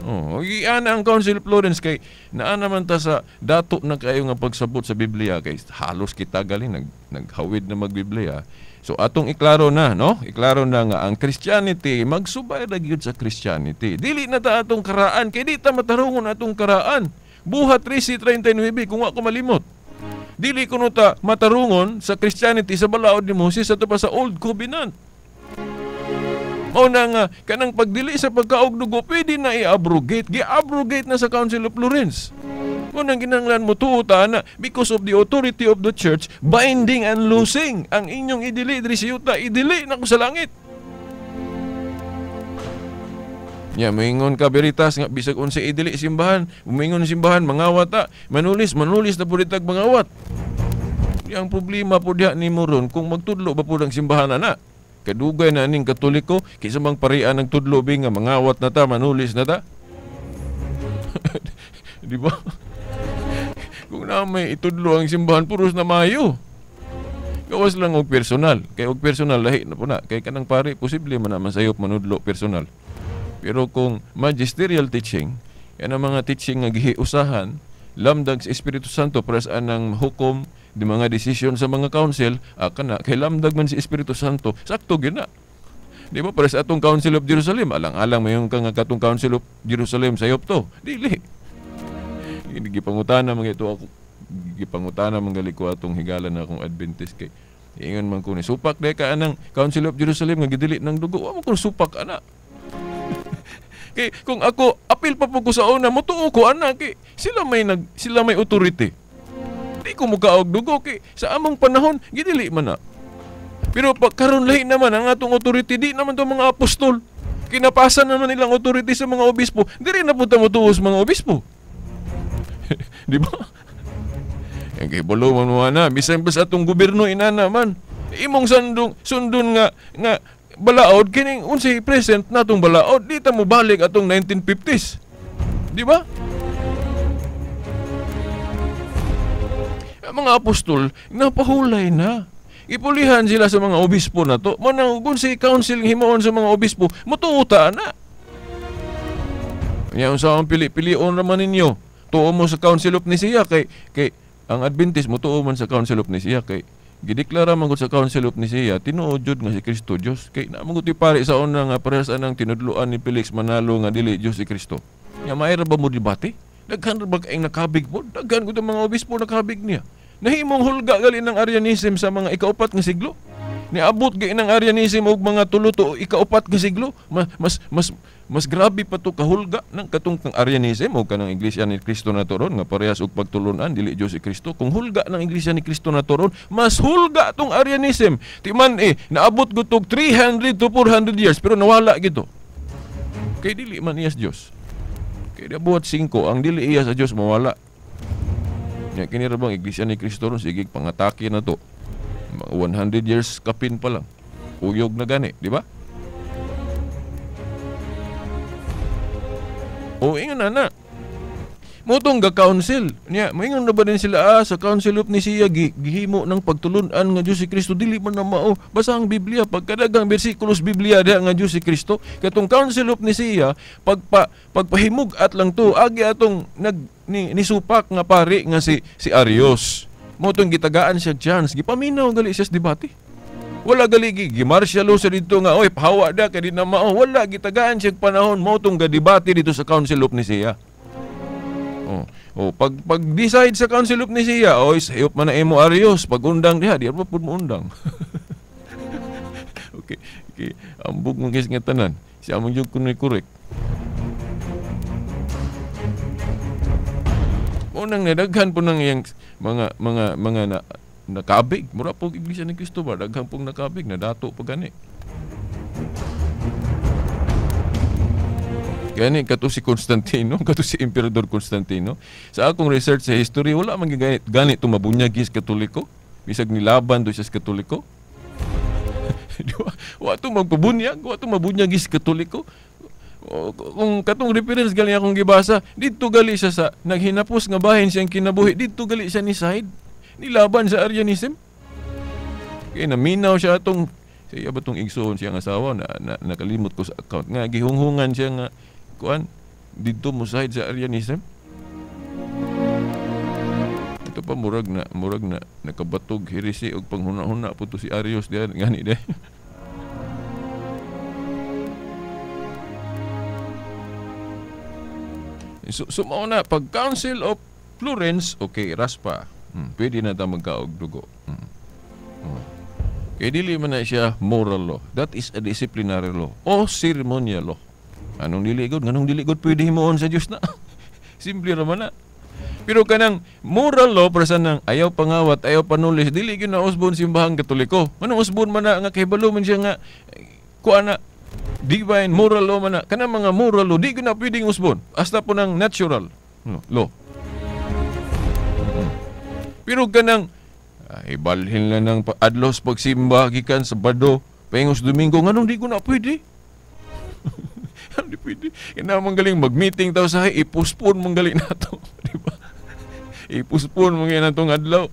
Oh, giana ang Council of Florence kay naa naman ta sa dato na kayo nga pagsabot sa Biblia kay halos kita galing naghawid na magbiblia. So atong iklaro na, no? Iklaro na nga ang Christianity magsubay ra gyud sa Christianity. Dili na ta atong karaan kay di ta matarungon atong karaan. Buhat 13:39 kung wa ko malimot. Dili kuno ta matarungon sa Christianity sa balaod ni Moses ato pa sa Old Covenant. Mao na nga kanang pagdili sa pagkaog dugo pwede na i-abrogate. Gi-abrogate na sa Council of Florence. Mao nang kinahanglan mo tuo ta na because of the authority of the church binding and loosing ang inyong idili diri sa yuta, idili na ko sa langit. Ya, moingon ka Veritas nga bisag unsa idili simbahan, moingon simbahan mangawat ta, manulis na pud itag mangawat. Yang problema po diha nimo ron kung magtudlo ba pud ang simbahan ana. Kadugay na ning Katoliko kaysa mang parian ng tudlo bi nga mangawat na ta, manulis na ta. Di ba? Kung na may itudlo ang simbahan puros na maayo. Gawas lang og personal. Kay og personal lahi na po na. Kay kanang pari posible man naman sayop manudlo personal. Pero kung magisterial teaching, Yan ang mga teaching nga gihiusahan, lamdag sa Espiritu Santo para sa anang hukom di mga desisyon sa mga council, kana kay lamdag man si Espiritu Santo, sakto gyud na. Di ba para sa atong Council of Jerusalem, alang-alang mayon ka nga katong Council of Jerusalem sayop to. Dili. Gipangutana man ito ako, gipangutana man gali ko atong higala na akong Adventist kay ingon man ko ni supak day ka anang Council of Jerusalem nga gidili ng dugo, wa man ko supak ana. Kay kung ako apil pa po ko sa una, motuo ko ana kay sila may authority. Di ko mukaog dugo kay sa among panahon gidili man na. Pero pag karon lahi naman ang atong authority, di naman to mga apostol. Kinapasan naman nilang authority sa mga obispo. Diri na punta motuo sa mga obispo. Di ba? Kay balo man mo na, bisan pa sa atong gobyerno inana man. Imong sundon nga balaod kining unsay present natong balaod, di ta mo balik atong 1950s. Di ba? Ang mga apostol napahulay na. Ipulihan sila sa mga obispo na to. Manang kung si council himuon sa mga obispo, motuo ta na. Nya unsa ang pili-pilion ra man ninyo? Tuo mo sa Council of Nicaea kay ang Adventist motuo man sa Council of Nicaea kay gideklara man gud sa Council of Nicaea tinuod jud nga si Kristo Dios. Kay naa man gud pare sa una nga parehas anang tinudloan ni Felix Manalo nga dili Dios si Kristo. Nya maayra ba mo debate? Daghan ra ba kaayong nakabig po? Daghan gud ang mga obispo nakabig niya. Nahimong hulga gali ng Arianism sa mga ikaupat nga siglo. Niabot gay ng Arianism og mga tulo to ikaupat nga siglo. Mas grabe pa to kahulga ng katong kang Arianism o kanang Iglesia ni Cristo na toron nga parehas og pagtulunan dili Dios si Kristo. Kung hulga ng Iglesia ni Cristo na toron, mas hulga tong Arianism. Ti man naabot gud tog 300 to 400 years pero nawala gito. Kay dili man iya sa Dios. Kay buhat 5 ang dili iya sa Dios mawala. Nya kini ra bang Iglesia ni Cristo ron sige pangatake na to. 100 years kapin pa lang. Uyog na gani, di ba? O ingon na na. Motong ga council. Nya, moingon na ba din sila sa Council of Nicaea gihimo ng pagtulun-an nga Dios si Kristo dili man na mao. Basa ang Biblia pagkadagang bersikulos Biblia diha nga Dios si Kristo. Katong Council of Nicaea pagpahimug-at lang to agi atong nisupak nga pari nga si Arius. Motong gitagaan siya chance, gipaminaw gali siya sa debate. Wala gali gimartial law sa dito nga oy pahawa da kay di na mao. Wala gitagaan siya panahon motong gadebate dito sa Council of Nicaea. Oh, pag decide sa Council of Nicaea, oy sayop man na imo Arius, pag undang diha di pa pud mo undang. Okay, okay. Ambog man kay nga tanan. Siya man jud kunoy correct. Unang nadaghan po ng iyang mga na, nakabig. Mura po Iglesia ni Kristo ba? Daghan pong nakabig, nadato pa gani. Gani, kato si Constantino, kato si Emperador Constantino. Sa akong research sa history, wala man gani itong mabunyagis Katoliko. Bisag nilaban do siya sa Katoliko. Wa ito magpabunyag, wa ito mabunyagis Katoliko. Kung katong reference gali akong gibasa, didto gali siya sa naghinapos nga bahin siyang kinabuhi, didto gali siya ni side nilaban sa Arianism. Kay naminaw siya atong siya ba tong igsoon siyang asawa na nakalimot ko sa account nga gihunghungan siya nga kuan didto mo side sa Arianism. Ito pa murag na nakabatog heresi og panghuna-huna po to si Arius diyan ngani de. So mao na pag Council of Florence, okay, raspa. Pwede na ta magkaog dugo. Kay dili man na siya moral law. That is a disciplinary law o ceremonial law. Anong dili gud? Nganong dili gud pwede himuon sa Dios na? Simple ra man na. Pero kanang moral law para sa nang ayaw pangawat, ayaw panulis, dili gyud na usbon simbahang Katoliko. Anong usbon man na nga kahibalo man siya nga kuan na divine moral law man na. Kanang mga moral law di gyud na pwedeng usbon. Hasta po ng natural law. Pero kanang ibalhin lang ng adlos pagsimba gikan Sabado, paingos Domingo, nganong di ko na pwede? Hindi pwede. Kaya man galing mag-meeting tao sa ipuspon mong galing na to. Di ba? Ipuspon mong galing na itong adlaw.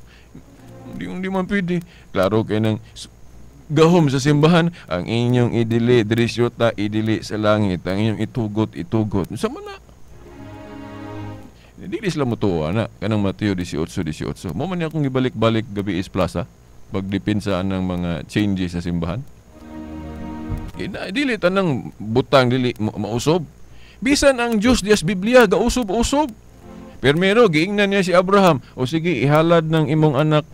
Hindi man pwede. Klaro kayo ng gahom sa simbahan, ang inyong idili, dirisyota, idili sa langit, ang inyong itugot, itugot. Sama na. Dili sila motuo ana kanang Mateo 18:18. Mo man akong gibalik-balik gabi is plaza pagdepensa anang mga changes sa simbahan. Dili tanang butang dili mausob. Bisan ang Dios dias Biblia gausob-usob. Primero giingnan niya si Abraham, o sige ihalad ng imong anak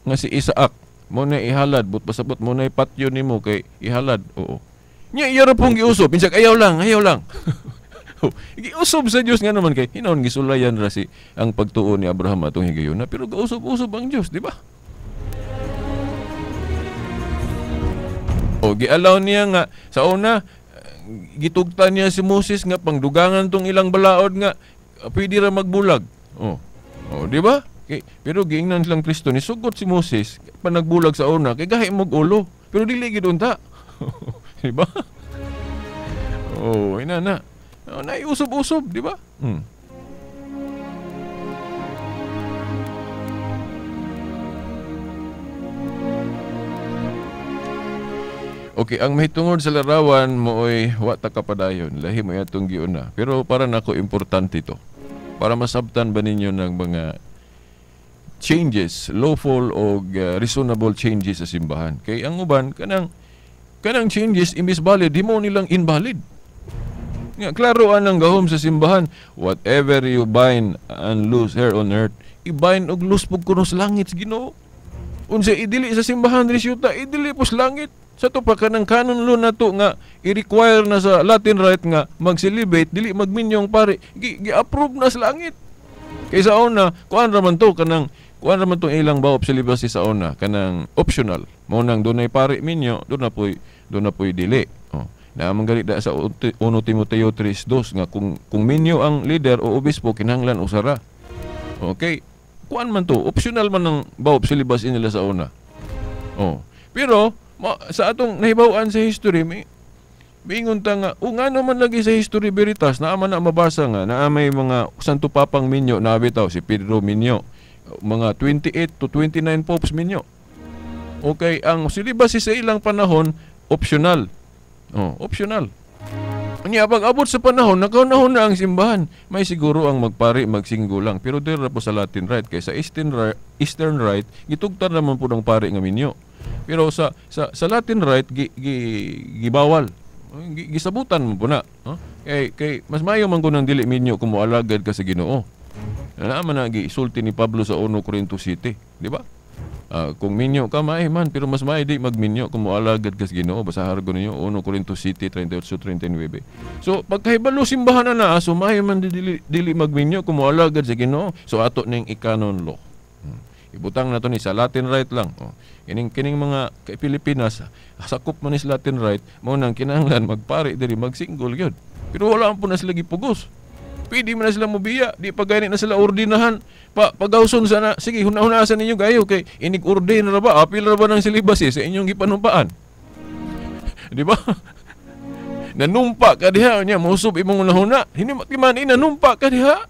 nga si Isaac. Mo na ihalad, but pasabot mo na ipatyo nimo kay ihalad. Oo. Nya iya ra pong giusob, binsag ayaw lang, ayaw lang. Giusob sa Dios nga naman kay hinaon gisulayan ra si ang pagtuo ni Abraham atong higayuna, pero gausob-usob ang Dios, di ba? O gialaw niya nga sa una gitugtan niya si Moses nga pangdugangan tong ilang balaod nga pwede ra magbulag. Oh. Oh, di ba? Kay, pero giingnan silang Kristo ni sugot si Moses panagbulag sa una kay gahi mog ulo, pero dili gid unta. Di ba? Oh, ina na. Oh, naiusob-usob, di ba? Hmm. Okay, ang mahitungod sa larawan mooy wa ta kapadayon, lahi mo atong giuna. Pero para nako importante ito. Para masabtan ba ninyo ng mga changes, lawful o reasonable changes sa simbahan. Kay ang uban kanang changes imbis valid, di mo nilang invalid. Nga klaro anang gahom sa simbahan, whatever you bind and loose here on earth, i-bind og loose pug kuno sa langit sa Ginoo. Unsa idili sa simbahan diri syuta, idili po sa langit. Sa to pa kanang canon law na to nga i-require na sa Latin Rite nga mag-celibate, dili magminyong pare, gi-approve na sa langit. Kay sa una, kuan ra man to kanang kuan ra man tong ilang baop celibacy sa una, kanang optional. Mao nang dunay pare minyo, doon na poy dili. Oh. Naa man gali da sa 1 Timoteo 3:2 nga kung minyo ang leader o obispo kinahanglan usara. Okay. Kuan man to, optional man ang baop celibacy nila sa una. Oh. Pero sa atong nahibaw-an sa history, may miingon ta nga, o nga naman lagi sa History Veritas, naa man na mabasa nga, naa may mga Santo Papang minyo, na bitaw, si Pedro minyo, mga 28 to 29 popes minyo. Okay, ang celibacy sa ilang panahon, optional. Oh, optional. Nya pag abot sa panahon, nakaunahon na ang simbahan. May siguro ang magpari, magsinggo lang. Pero dira po sa Latin Rite, kay sa Eastern Rite, gitugtan naman po ng pari nga minyo. Pero sa Latin Rite gibawal. Gisabutan mo po na. Huh? Kay mas maayo man ko nang dili minyo kung moalagad ka sa Ginoo. Naa man na gisulti ni Pablo sa 1 Corinto City, di ba? Kung minyo ka maayo man, pero mas maayo di magminyo kung moalagad ka sa Ginoo. Basahan ko ninyo 1 Corinto City 38-39. So pagkahibalo simbahan na so maayo man dili magminyo kung moalagad sa Ginoo. So ato ning i-canon law. Ibutang na to ni sa Latin Rite lang. Oh. Kining mga kay Pilipinas, sakop man ni sa Latin Rite, mao nang kinahanglan magpari diri magsinggol gyud. Pero wala po na sila gipugos. Pwede man na sila mobiya, di pa gani na sila ordinahan. Pagawson sana, sige hunahunaasan ninyo gayo kay inig ordain ra ba, apil ra ba ng celibacy sa inyong gipanumpaan. Di ba? Nanumpa ka diha nya mousub imong hunahuna. Hindi man nanumpa ka diha.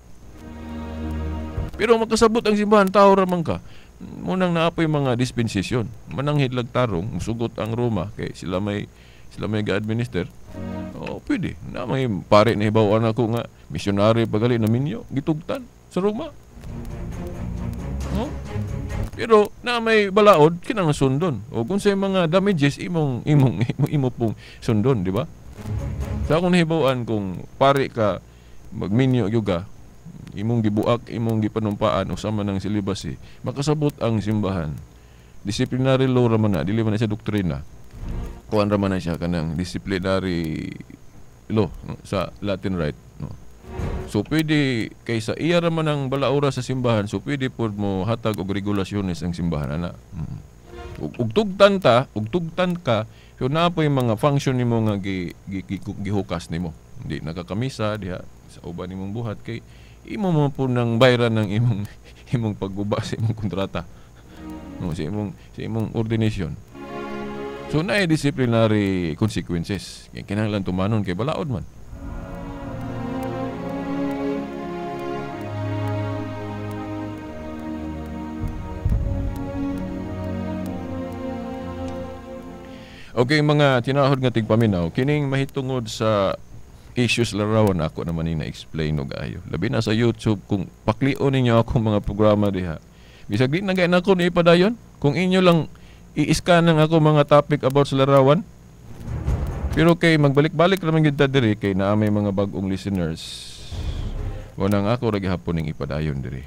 Pero makasabot ang simbahan, tao ra man ka. Munang naapoy mga dispensasyon. Mananghid lag tarong, musugot ang Roma kay sila may ga-administer. Oh, pwede. Na may pare na hibaw-an ako nga misyonary pagali na minyo gitugtan sa Roma. No? Pero na may balaod kinang sundon. O kung sa mga damages imong imo pong sundon, di ba? Sa akong nahibaw-an kung pare ka magminyo gyud ka, imong gibuak, imong gipanumpaan o sama ng celibacy, makasabot ang simbahan. Disciplinary law raman na, dili man na siya doktrina. Kuan raman na siya kanang disciplinary law, no, sa Latin Rite. No? So pwede kaysa iya raman ang balaura sa simbahan, so pwede pod mo hatag og regulasyones ang simbahan ana. Ug tugtan ka, so naa po yung mga function nimo nga gihukas nimo. Hindi nakakamisa diha sa uban nimong buhat kay imo mo po ng bayran ng imong pagguba sa imong kontrata. No, sa imong ordination. So naay disciplinary consequences. Kinahanglan tumanon kay balaod man. Okay, mga tinahod nga tigpaminaw, kining mahitungod sa issues larawan ako naman ni na-explain og ayo. Labi na sa YouTube kung paklion ninyo akong mga programa diha. Bisag di na gay nako ni ipadayon kung inyo lang i-scan ang ako mga topic about sa larawan. Pero kay magbalik-balik naman gyud ta diri kay naa may mga bag-ong listeners. Unang ako ra gihapon ning ipadayon diri.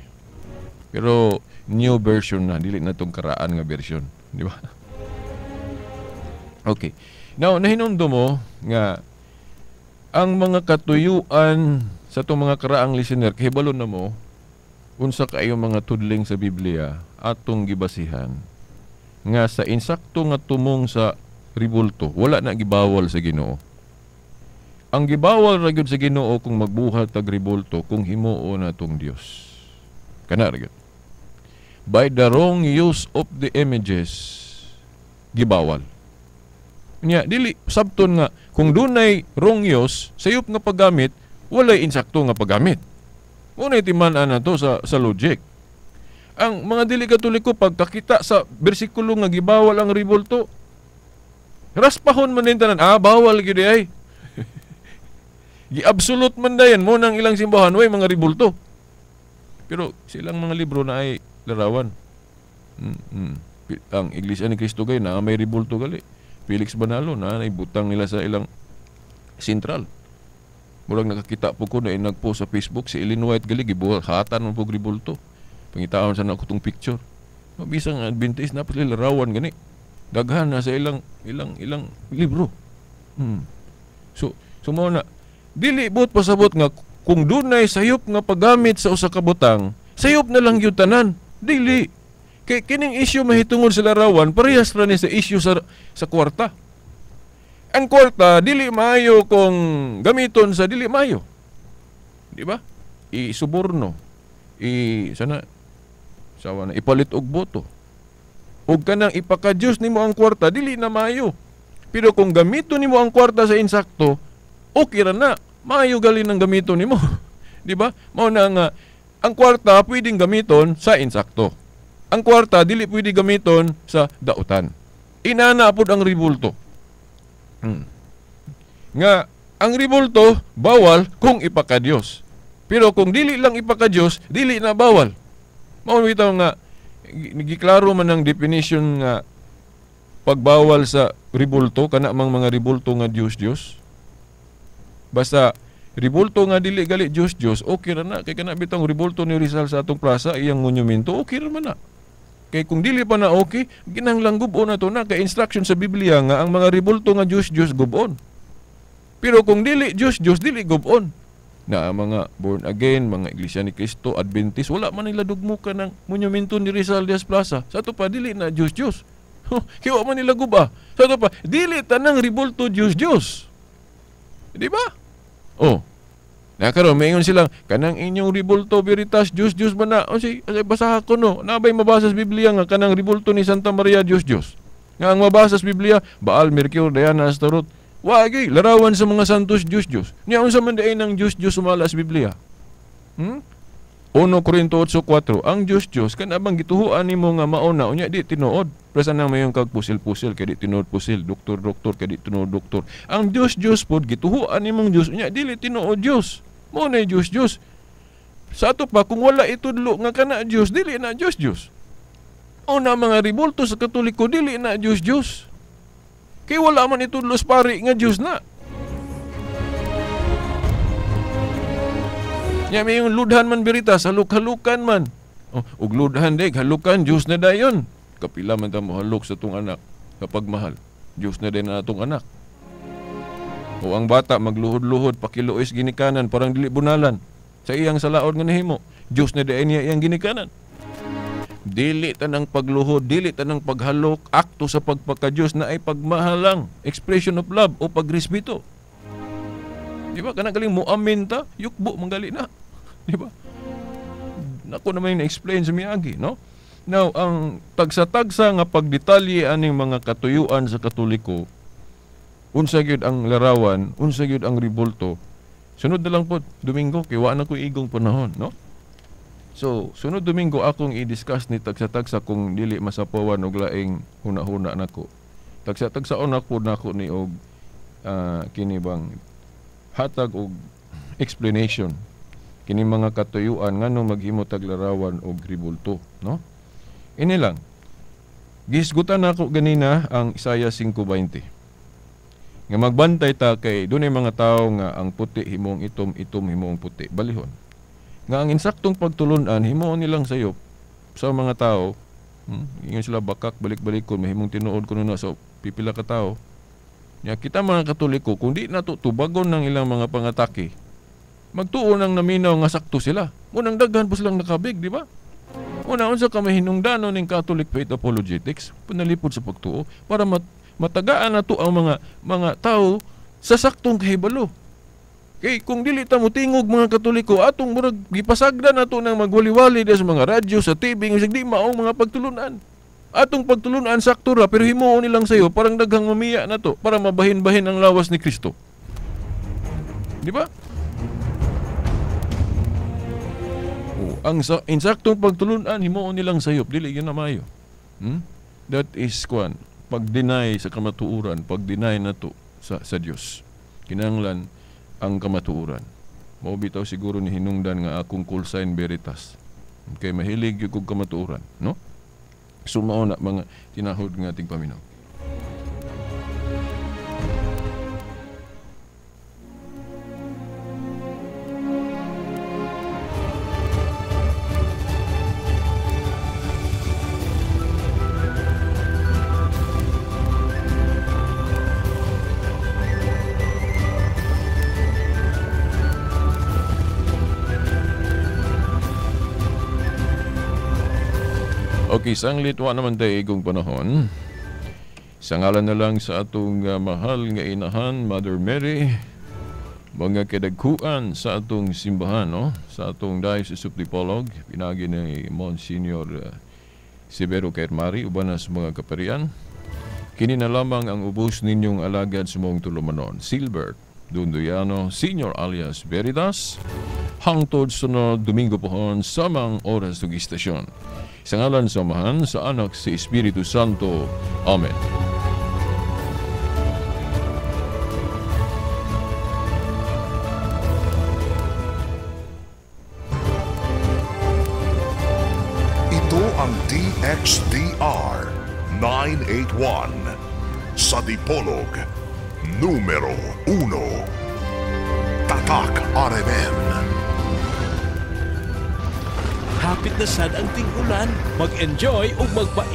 Pero new version na, dili na tong karaan nga version, di ba? Okay. Now, nahinumdum mo nga ang mga katuyuan sa itong mga karaang listener, kahibalo na mo, unsa kaayo mga tudling sa Biblia atong gibasihan nga sa insakto nga tumong sa ribulto, wala na gibawal sa Ginoo. Ang gibawal ra gyud sa Ginoo kung magbuhat tag ribulto kung himuon na tong Dios. Kana ra gyud. By the wrong use of the images, gibawal. Nya dili sabton nga kung dunay wrong use, sayop nga paggamit, walay insakto nga paggamit. Unay timan-an na to sa logic. Ang mga dili Katoliko pagkakita sa bersikulo nga gibawal ang ribulto, raspahon man din tanan, bawal gyud ay. Gi-absolute man dayan mo nang ilang simbahan way mga ribulto. Pero silang mga libro na ay larawan. Ang Iglesia ni Cristo gay na may ribulto gali. Felix Banalo na ay butang nila sa ilang sentral. Murag nakakita po ko na nagpost sa Facebook si Ellen White gali gibuhatan man pog ribulto. Pangitaon sa nako tong picture. Mabisang Adventist na pala larawan gani. Daghan na sa ilang libro. So mao na dili buot pasabot nga kung dunay sayop nga paggamit sa usa ka butang, sayop na lang gyud tanan. Dili. Kay kining issue mahitungod sa larawan parehas ra ni sa issue sa kwarta. Ang kwarta dili maayo kung gamiton sa dili maayo. Di ba? I-suborno, i sana sawa na ipalit og boto. Og kanang ipaka-Dios nimo ang kwarta dili na maayo. Pero kung gamiton nimo ang kwarta sa insakto, okay ra na. Maayo gali nang gamiton nimo. Di ba? Mao na nga ang kwarta pwedeng gamiton sa insakto. Ang kwarta dili pwede gamiton sa dautan. Inana pod ang ribulto. Nga ang ribulto bawal kung ipaka-Dios. Pero kung dili lang ipaka-Dios, dili na bawal. Mao bitaw nga giklaro man ang definition nga pagbawal sa ribulto kana mang mga ribulto nga Dios-Dios. Basta ribulto nga dili gali Dios-Dios, okay ra na kay kana bitong ribulto ni Rizal sa atong plaza iyang monumento, okay ra man na. Kay kung dili pa na okay, ginahanglan gub-on na to na kay instruction sa Biblia nga ang mga ribulto nga Dios-Dios gub-on. Pero kung dili Dios-Dios dili gub-on. Na ang mga born again, mga Iglesia ni Cristo, Adventist, wala man nila dugmukan ng monumento ni Rizal Diaz Plaza. Sa ato pa dili na Dios-Dios. Kay wa man nila guba. Sa ato pa dili tanang ribulto Dios-Dios. Di ba? Oh. Na karon maingon sila kanang inyong ribulto Veritas Dios Dios ba na? O si basaha ko no. Nabay mabasa sa Biblia nga kanang ribulto ni Santa Maria Dios Dios. Nga ang mabasa sa Biblia Baal, Mercure, Diana, Astaroth. Wa gyud larawan sa mga santos Dios Dios. Nya unsa man diay nang Dios Dios sumala sa Biblia? 1 Corinto 8:4, ang Dios Dios kana bang gituhuan nimo nga mauna unya di tinuod. Presa nang mayon kag pusil-pusil kay di tinuod pusil, doktor-doktor kay di tinuod doktor. Ang Dios Dios pod gituhuan nimong Dios unya dili tinuod Dios. Mo na Dios Dios. Sa ato pa kung wala itudlo nga kana Dios dili na Dios Dios. O na mga ribulto sa Katoliko dili na Dios Dios. Kay wala man itudlo sa pari nga Dios na. Nya may yung ludhan man Veritas, haluk-halukan man. Oh, ug ludhan deg halukan Dios na dayon. Kapila man ta mohalok sa tong anak kapag mahal. Dios na dayon na atong anak. O ang bata magluhod-luhod pakiluoy ginikanan parang dili bunalan sa iyang salaod nga nahimo. Dios na dayon niya iyang ginikanan. Dili tanang pagluhod, dili tanang paghalok, akto sa pagpaka-Dios na ay pagmahalang, expression of love o pagrespeto. Di ba? Kana galing muamin ta, yukbo manggali na. Di ba? Nako naman yung na-explain sa miagi, no? Now, ang tagsa-tagsa nga pagdetalye aning mga katuyuan sa Katoliko, unsa gyud ang larawan, unsa gyud ang ribulto. Sunod na lang po, Domingo, kay wa na ko igong panahon, no? So, sunod Domingo akong i-discuss ni tagsa-tagsa kung dili masapawan og laing huna-huna nako. Tagsa-tagsaon ako nako ni og kini bang hatag og explanation kini mga katuyuan ngano maghimo tag larawan og ribulto, no? Ini lang. Gihisgutan nako ganina ang Isaiah 5:20. Nga magbantay ta kay dunay mga tawo nga ang puti himong itom, itom himong puti. Balihon. Nga ang insaktong pagtulun-an himuon nilang sayop sa mga tao. Ingon sila bakak balik-balikon mahimong tinuod kuno na sa pipila ka tawo. Nya kita mga Katoliko kung di nato tubagon ng ilang mga pangatake, magtuo nang naminaw nga sakto sila. Munang daghan po silang nakabig, di ba? Una, unsa ka mahinungdanon ning Catholic Faith Apologetics, panalipod sa pagtuo para matagaan nato ang mga tao sa saktong kahibalo. Kay kung dili ta motingog mga Katoliko, atong murag gipasagdan nato nang magwali-wali sa mga radyo, sa TV, nga di maong mga pagtulunan. Atong pagtulunan sakto ra, pero himuon nilang sayo parang daghang mamiya nato para mabahin-bahin ang lawas ni Kristo. Di ba? Ang insaktong pagtulunan himuon nilang sayop, dili gyud na maayo. That is kwan, pag-deny sa kamatuoran, pag-deny nato sa Dios. Kinahanglan ang kamatuoran. Mao bitaw siguro ni hinungdan nga akong call sign Veritas. Kay mahilig gyud kog kamatuoran, no? So mao na mga tinahod nga tigpaminaw. Okay, sanglit wa naman tayo igong panahon. Sa ngalan na lang sa atong mahal nga inahan, Mother Mary, mga kadagkuan sa atong simbahan, no? Sa atong Diocese of Dipolog, pinagi ni Monsignor Severo Kermari, uban na sa mga kaparian. Kini na lamang ang ubos ninyong alagad sa mong tulumanon, Silbert Dunduyano, Senior alias Veritas, hangtod sunod Domingo pohon, samang oras ug istasyon. Sa ngalan sa Amahan, sa Anak, sa Espiritu Santo. Amen. Ito ang DXDR 981 sa Dipolog, numero 1. Tatak RMN. Hapit na sad ang ting-ulan, mag-enjoy ug magpa